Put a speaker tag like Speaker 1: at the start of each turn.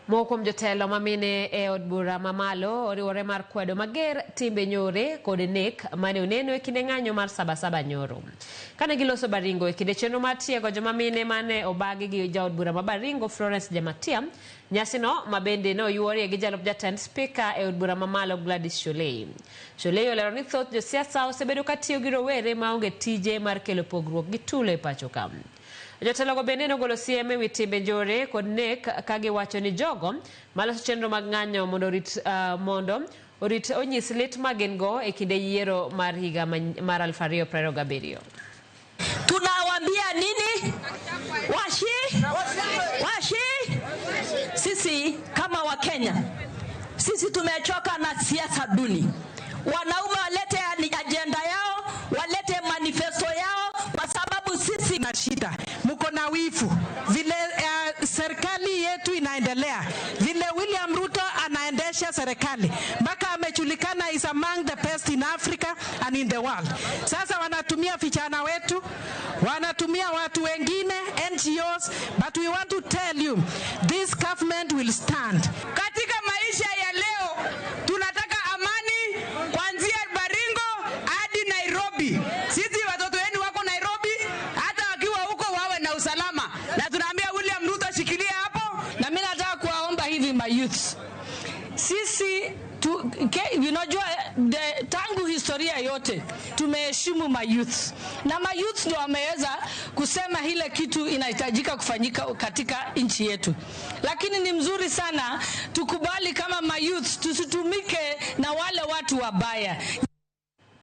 Speaker 1: Moko kuom jotelo ma mine e od bura mamalo oriwore mar kwedo mager timbe nyore kod nek mane oneno e kinde ng'anyo mar Sabasaba nyoro. Kane giloso Baringo e kinde chenro mar tiego joma mine mane obagi gi jaod bura ma Baringo Florence Jamatia, nyasino ma bende ne oyuorie gi jalup jatend spika e od bura mamalo Gladys Shollei. Shollei olero ni thoth josiasa osebedo ka tiyo gi rowere maonge tije mar kelo pogruok gi tulo e pacho ka. Jotelogo bende nogolo siem ewi timbe njore kod nek ka giwacho ni jogo maloso chenro mag ng'anyo mondo orit onyis lit ma gin go e kinde yiero mar higa mar 2027.
Speaker 2: Tunawaambia nini? Washi washi, sisi kama Wakenya, sisi tumechoka na siasa duni. Wanaume walete ajenda yao, walete manifesto yao, kwa sababu sisi
Speaker 3: na shida, mko na wivu vile serikali yetu inaendelea, vile William Ruto anaendesha serikali mpaka amejulikana is among the best in Africa and in the world. Sasa wanatumia vijana wetu, wanatumia watu wengine NGOs, but we want to tell you this government will stand.
Speaker 4: Katika maisha ya leo tunataka amani kuanzia Baringo hadi Nairobi. Sisi watoto wenu wako Nairobi, hata wakiwa huko wawe na usalama, na tunaambia William Ruto shikilia hapo.
Speaker 5: Na mimi nataka kuwaomba hivi ma youths, sisi unajua tangu historia yote tumeheshimu ma youths, na ma youths ndio wameweza kusema ile kitu inahitajika kufanyika katika nchi yetu, lakini ni mzuri sana tukubali kama ma youths tusitumike na wale watu wabaya.